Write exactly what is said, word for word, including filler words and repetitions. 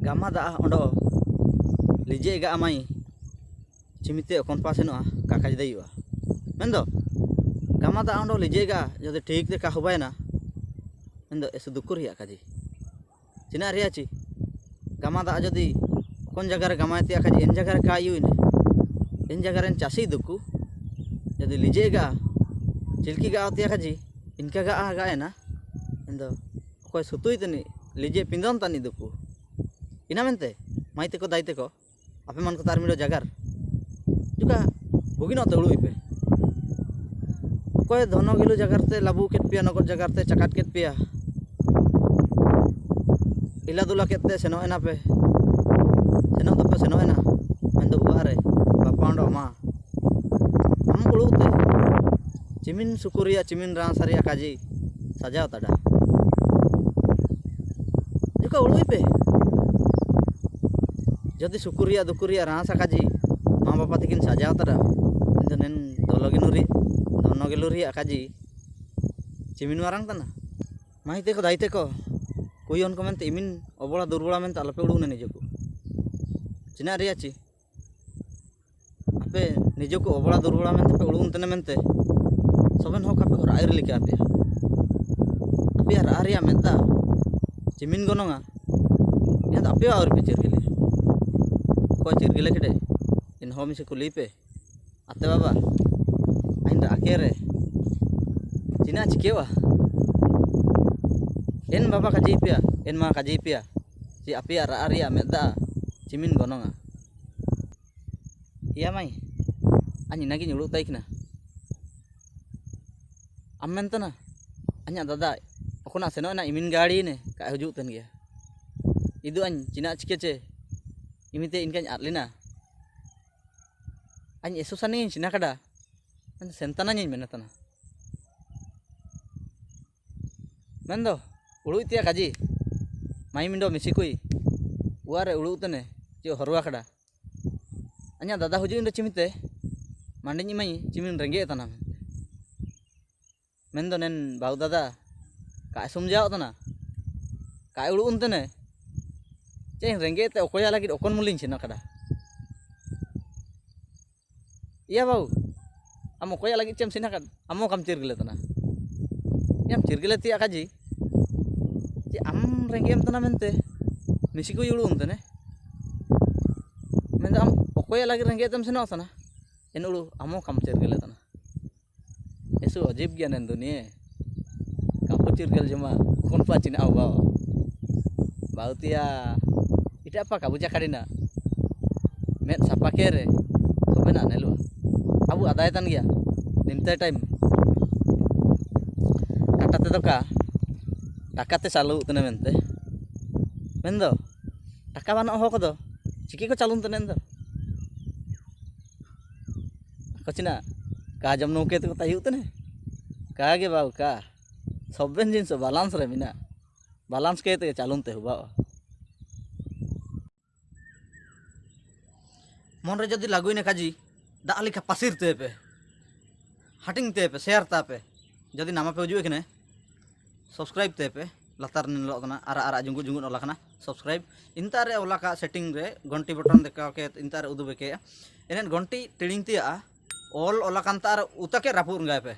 ᱜᱟᱢᱟ ᱫᱟᱜ ᱚᱸᱰᱚ ᱞᱤᱡᱮ ᱮᱜᱟᱜᱼᱟ ᱢᱟᱭ, ᱪᱤᱢᱤᱛᱮ ᱚᱠᱚᱱ ᱯᱟ ᱥᱮᱱᱚᱜᱼᱟ, ᱠᱟ ᱠᱟᱡᱽ ᱫᱟᱭᱩᱜᱼᱟ᱾ ᱢᱮᱱᱫᱚ, ᱜᱟᱢᱟ ᱫᱟᱜ ᱚᱸᱰᱚ ᱞᱤᱡᱮ ᱮᱜᱟᱜᱼᱟ, ᱡᱩᱫᱤ ᱴᱷᱤᱠ ᱛᱮ ᱠᱟ ᱦᱚᱵᱟᱭᱮᱱᱟ, ᱢᱮᱱᱫᱚ ᱮᱥᱩ ᱫᱩᱠᱩ ᱨᱮᱭᱟᱜ ᱠᱟᱡᱤ᱾ ᱪᱤᱱᱟᱜ ᱨᱮᱭᱟᱜ ᱪᱤ? ᱜᱟᱢᱟ ᱫᱟᱜ ᱡᱩᱫᱤ ᱚᱠᱚᱱ ᱡᱟᱜᱟ ᱨᱮ ᱜᱟᱢᱟᱭ ᱛᱮᱭᱟᱜ ᱠᱟᱡᱤ, ᱮᱱ ᱡᱟᱜᱟ ᱨᱮ ᱠᱟ ᱤᱭᱩᱭᱱᱮ, ᱮᱱ ᱡᱟᱜᱟ ᱨᱮᱱ ᱪᱟᱥᱤ ᱫᱩᱠᱩ, ᱡᱩᱫᱤ ᱞᱤᱡᱮ ᱮᱜᱟᱜᱼᱟ, ᱪᱤᱞᱠᱤ ᱜᱟᱜ ᱛᱮᱭᱟᱜ ᱠᱟᱡᱤ, ᱤᱱᱠᱟ ᱜᱟᱜ ᱜᱟᱜ ᱮᱱᱟ, ᱢᱮᱱᱫᱚ ᱚᱠᱚᱭ ᱥᱩᱛᱩᱭ ᱛᱟᱹᱱᱤᱡ, ᱞᱤᱡᱮ ᱯᱤᱸᱫᱚᱱ ᱛᱟᱹᱱᱤᱡ ᱫᱩᱠᱩ᱾ ᱤᱱᱟ ᱢᱮᱱᱛᱮ, ᱢᱟᱹᱭ ᱛᱮᱠᱚ, ᱫᱟᱹᱭ ᱛᱮᱠᱚ, ᱟᱯᱮ ᱢᱟᱱ ᱠᱟᱛᱮ ᱟᱨ ᱢᱤᱫ ᱡᱟᱜᱟᱨ ᱡᱩᱠᱟ ᱵᱩᱜᱤ ᱱᱚᱜ ᱛᱮ ᱩᱲᱩᱜ ᱤᱯᱮ᱾ ᱚᱠᱚᱭ ᱫᱷᱚᱱᱚ ᱜᱮᱞᱩ ᱡᱟᱜᱟᱨ ᱛᱮ ᱞᱟᱵᱩ ᱠᱮᱫ ᱯᱮᱭᱟ, ᱱᱚᱜᱚᱫ ᱡᱟᱜᱟᱨ ᱛᱮ ᱪᱟᱠᱟᱫ ᱠᱮᱫ ᱯᱮᱭᱟ, ᱤᱞᱟ ᱫᱩᱞᱟ ᱠᱮᱫ ᱛᱮ ᱥᱮᱱᱚᱜ ᱮᱱᱟ ᱯᱮ, ᱥᱮᱱᱚᱜ ᱫᱚᱯᱮ ᱥᱮᱱᱚᱜ ᱮᱱᱟ, ᱢᱮᱱᱫᱚ ᱚᱲᱟᱜ ᱨᱮ ᱵᱟᱯᱟ ᱚᱸᱰᱚᱜ ᱢᱟ, ᱟᱢ ᱩᱲᱩᱜ ᱛᱮ ᱪᱤᱢᱤᱱ ᱥᱩᱠᱩᱨᱤᱭᱟ, ᱪᱤᱢᱤᱱ ᱨᱟᱸᱥᱟᱨᱤᱭᱟ ᱠᱟᱡᱤ ᱥᱟᱡᱟᱣ ᱛᱟᱰᱟ᱾ ᱡᱚᱠᱷᱚᱱ ᱩᱲᱩᱜ ᱯᱮ, ᱡᱩᱫᱤ ᱥᱩᱠᱩᱨᱤᱭᱟ, ᱫᱩᱠᱩᱨᱤᱭᱟ ᱨᱟᱸᱥᱟ ᱠᱟᱡᱤ ᱢᱟ ᱵᱟᱯᱟ ᱛᱤᱠᱤᱱ ᱥᱟᱡᱟᱣ ᱛᱟᱰᱟ, ᱤᱧ ᱫᱚ ᱱᱮᱱ ᱫᱚᱞᱚ ᱜᱮ ᱱᱩᱨᱤ, ᱫᱚᱱᱚ ᱜᱮ ᱞᱩᱨᱤᱭᱟ ᱠᱟᱡᱤ ᱪᱤᱢᱤᱱ ᱢᱟᱨᱟᱝ ᱛᱟᱱᱟ᱾ ᱢᱟᱹᱭ ᱛᱮᱠᱚ, ᱫᱟᱹᱭ ᱛᱮᱠᱚ, ᱠᱩᱭᱚᱱ ᱠᱚ ᱢᱮᱱᱛᱮ ᱤᱢᱤᱱ ᱚᱵᱚᱲᱟ ᱫᱩᱨᱵᱚᱲᱟ ᱢᱮᱱᱛᱮ ᱟᱞᱚᱯᱮ ᱩᱲᱩᱝ ᱱᱤᱡᱮᱠᱚ᱾ ᱪᱤᱱᱟᱜ ᱨᱮᱭᱟᱜ ᱪᱤ? ᱟᱯᱮ ᱱᱤᱡᱮᱠᱚ ᱚᱵᱚᱲᱟ ᱫᱩᱨᱵᱚᱲᱟ ᱢᱮᱱᱛᱮ ᱯᱮ ᱩᱲᱩᱝ ᱛᱮᱱᱮ ᱢᱮᱱᱛᱮ, ᱥᱚᱵᱮᱱ ᱦᱚᱲ ᱠᱚ ᱟᱯᱮ ᱠᱚ ᱨᱟᱜ ᱤᱨ ᱞᱮᱠᱟ ᱟᱯᱮᱭᱟ᱾ ᱟᱯᱮᱭᱟᱜ ᱨᱟᱜ ᱨᱮᱭᱟᱜ ᱢᱮᱫ ᱫᱟᱜ ᱪᱤᱢᱤᱱ ᱜᱚᱱᱚᱝᱟ᱾ ᱤᱧᱟᱹᱜ ᱫᱚ ᱟᱯᱮᱭᱟᱜ ᱟᱹᱣᱨᱤ ᱯᱮ ᱪᱤᱨᱜᱤᱞᱮ᱾ ᱚᱠᱚᱭ ᱪᱤᱨᱜᱤᱞᱮ ᱠᱮᱰᱮ? ᱮᱱᱦᱚᱸ ᱢᱤᱥᱮ ᱠᱩᱞᱤ ᱯᱮ᱾ ᱟᱛᱮ ᱵᱟᱵᱟ, ᱟᱹᱧ ᱨᱟᱜ ᱠᱮ ᱨᱮ ᱪᱤᱱᱟᱜ ᱪᱤᱠᱟᱹᱣᱟ? ᱮᱱ ᱵᱟᱵᱟ ᱠᱟᱡᱤ ᱯᱮᱭᱟ, ᱮᱱ ᱢᱟ ᱠᱟᱡᱤ ᱯᱮᱭᱟ, ᱡᱮ ᱟᱯᱮᱭᱟᱜ ᱨᱟᱜ ᱨᱮᱭᱟᱜ ᱢᱮᱫ ᱫᱟᱜ ᱪᱤᱢᱤᱱ ᱜᱚᱱᱚᱝᱟ᱾ ᱤᱭᱟ ᱢᱟᱹᱭ, ᱟᱹᱧ ᱤᱱᱟᱹᱜᱤᱧ ᱩᱲᱩᱜ ᱛᱟᱭ ᱠᱟᱱᱟ᱾ ᱟᱢ ᱢᱮᱱ ᱛᱟᱱᱟ, ᱟᱹᱧᱟᱜ ᱫᱟᱫᱟ ᱚᱠᱷᱚᱱᱟᱜ ᱥᱮᱱᱚᱜ ᱮᱱᱟ ᱤᱢᱤᱱ ᱜᱟᱹᱲᱤ ᱱᱮ ᱠᱟ ᱦᱤᱡᱩᱜ ᱛᱟᱦᱮᱱ ᱜᱮᱭᱟ᱾ ᱤᱫᱩ ᱟᱹᱧ ᱪᱤᱱᱟᱜ ᱪᱤᱠᱟᱹ ᱪᱮ, ᱤᱢᱤᱛᱮ ᱤᱱᱠᱟᱹᱧ ᱟᱫ ᱞᱮᱱᱟ᱾ ᱟᱹᱧ ᱮᱥᱳ ᱥᱟᱱᱤᱧ ᱥᱮᱱᱟ ᱠᱟᱰᱟ, ᱥᱮᱱ ᱛᱟᱱᱟᱧ ᱢᱮᱱᱮ ᱛᱟᱱᱟ᱾ ᱢᱮᱱᱫᱚ, ᱩᱲᱩᱜ ᱛᱮᱭᱟ ᱠᱟᱡᱤ, ᱢᱟᱭ ᱢᱤᱱᱰᱚ ᱢᱤᱥᱤ ᱠᱩᱭ, ᱚᱲᱟᱜ ᱨᱮ ᱩᱲᱩᱜ ᱛᱮᱱᱮ, ᱪᱮᱫ ᱦᱚᱨᱣᱟ ᱠᱟᱰᱟ᱾ ᱟᱹᱧᱟᱜ ᱫᱟᱫᱟ ᱦᱤᱡᱩᱜ ᱤᱧ ᱫᱚ ᱪᱤᱢᱤᱛᱮ, ᱢᱟᱱᱰᱤᱧ ᱮᱢᱟᱭ, ᱪᱤᱢᱤᱱ ᱨᱮᱸᱜᱮᱡ ᱛᱟᱱᱟ ᱢᱮᱱᱛᱮ᱾ ᱢᱮᱱᱫᱚ ᱱᱮᱱ ᱵᱟᱹᱦᱩ ᱫᱟᱫᱟ, ᱠᱟᱭ ᱥᱚᱢᱡᱷᱟᱣ ᱛᱟᱱᱟ, ᱠᱟᱭ ᱩᱲᱩᱜ ᱩᱱᱛᱮᱱᱮ᱾ ᱪᱮ ᱤᱧ ᱨᱮᱸᱜᱮᱡ ᱛᱮ ᱚᱠᱚᱭᱟᱜ ᱞᱟᱹᱜᱤᱫ ᱚᱠᱚᱭ ᱢᱩᱞᱤᱧ ᱥᱮᱱ ᱟᱠᱟᱫᱟ? ᱤᱭᱟ ᱵᱟᱹᱵᱩ, ᱟᱢ ᱚᱠᱚᱭᱟᱜ ᱞᱟᱹᱜᱤᱫ ᱪᱮᱢ ᱥᱮᱱ ᱟᱠᱟᱫ? ᱟᱢ ᱦᱚᱸ ᱠᱟᱢ ᱪᱤᱨᱜᱟᱹᱞᱮ ᱛᱟᱱᱟ᱾ ᱭᱟᱢ ᱪᱤᱨᱜᱟᱹᱞᱮ ᱛᱤᱭᱟᱜ ᱠᱟᱡᱤ᱾ ᱡᱮ ᱟᱢ ᱨᱮᱸᱜᱮᱡ ᱮᱢ ᱛᱟᱱᱟ ᱢᱮᱱᱛᱮ ᱢᱤᱥᱤ ᱠᱚ ᱭᱩᱲᱩ ᱩᱱᱛᱮ ᱱᱮ᱾ ᱢᱮᱱᱫᱚ ᱟᱢ ᱚᱠᱚᱭᱟᱜ ᱞᱟᱹᱜᱤᱫ ᱨᱮᱸᱜᱮᱡ ᱛᱮᱢ ᱥᱮᱱᱚᱜ ᱛᱟᱱᱟ? ᱮᱱ ᱩᱲᱩ ᱟᱢ ᱦᱚᱸ ᱠᱟᱢ ᱪᱤᱨᱜᱟᱹᱞᱮ ᱛᱟᱱᱟ᱾ ᱮᱥᱩ ᱚᱡᱤᱵ ᱜᱮᱭᱟ ᱱᱮᱱ ᱫᱩᱱᱤᱭᱟᱹ᱾ ᱠᱟᱯᱚ ᱪᱤᱨᱜᱟᱹᱞ ᱡᱚᱢᱟ ᱠᱚᱱ ᱯᱟ ᱪᱤᱱᱟ ᱟᱵᱟ᱾ ᱵᱟᱹᱣᱛᱤᱭᱟ᱾ ᱤᱴᱟ ᱯᱟ ᱠᱟᱵᱩ ᱪᱟᱠᱟᱲᱤᱱᱟ᱾ ᱢᱮᱫ ᱥᱟᱯᱟ ᱠᱮᱨᱮ᱾ ᱥᱚᱵᱮᱱᱟ ᱱᱮᱞᱩ᱾ ᱟᱵᱩ ᱟᱫᱟᱭ ᱛᱟᱱ ᱜᱮᱭᱟ᱾ ᱱᱤᱢᱛᱟᱭ time᱾ ᱴᱟᱠᱟ ᱛᱮ ᱫᱚ ᱠᱟ᱾ ᱴᱟᱠᱟ ᱛᱮ ᱪᱟᱞᱩ ᱩᱛᱟᱹᱱᱟ ᱢᱮᱱᱛᱮ᱾ ᱢᱮᱱᱫᱚ᱾ ᱴᱟᱠᱟ ᱵᱟᱹᱱᱩᱜ ᱦᱚᱲ ᱠᱚᱫᱚ᱾ ᱪᱤᱠᱟᱹ ᱠᱚ ᱪᱟᱞᱩᱱ ᱛᱟᱱᱟ ᱮᱱᱫᱚ? ᱠᱚᱪᱤᱱᱟ, ᱠᱟ ᱡᱚᱢ ᱱᱩ ᱠᱮᱛᱮ ᱠᱚ ᱛᱟᱭᱩᱜ ᱛᱟᱱᱮ? ᱠᱟ ᱜᱮ ᱵᱟᱵᱩ, ᱠᱟ᱾ ᱥᱚᱵᱵᱮᱱ ᱡᱤᱱᱤᱥ balance ᱨᱮ ᱢᱮᱱᱟᱜ᱾ Balance ᱠᱮᱛᱮ ᱜᱮ ᱪᱟᱞᱩᱱ ᱛᱮ ᱦᱩᱵᱟᱣᱟ᱾ ᱢᱚᱱ ᱨᱮ ᱡᱩᱫᱤ ᱞᱟᱜᱩᱭᱱᱟ ᱠᱟᱡᱤ, ᱫᱟᱜ ᱞᱮᱠᱟ ᱯᱟᱹᱥᱤᱨ ᱛᱮ ᱯᱮ᱾ ᱦᱟᱹᱴᱤᱧ ᱛᱮ ᱯᱮ, share ᱛᱟ ᱯᱮ᱾ ᱡᱩᱫᱤ ᱱᱟᱢᱟ ᱯᱮ ᱦᱤᱡᱩᱜ ᱠᱟᱱᱟ, subscribe ᱛᱮ ᱯᱮ, ᱞᱟᱛᱟᱨ ᱨᱮ ᱧᱮᱞᱚᱜ ᱠᱟᱱᱟ, ᱟᱨᱟᱜ ᱟᱨᱟᱜ ᱡᱩᱸᱜᱩᱫ ᱡᱩᱸᱜᱩᱫ ᱚᱞ ᱟᱠᱟᱱᱟ, subscribe᱾ ᱤᱱᱛᱟ ᱨᱮ ᱚᱞ ᱟᱠᱟᱫ setting ᱨᱮ ᱜᱷᱚᱱᱴᱤ button ᱫᱮᱠᱷᱟᱣ ᱠᱮᱫ, ᱤᱱᱛᱟ ᱨᱮ ᱩᱫᱩᱜ ᱵᱮᱠᱮᱜᱼᱟ᱾ ᱮᱱᱮᱱ ᱜᱷᱚᱱᱴᱤ ᱴᱤᱲᱤᱝ ᱛᱤᱭᱟᱜᱼᱟ, all ᱚᱞ ᱟᱠᱟᱱ ᱛᱟ ᱟᱨ ᱩᱛᱟ ᱠᱮ ᱨᱟᱹᱯᱩᱫ ᱨᱮᱸᱜᱟᱭ ᱯᱮ᱾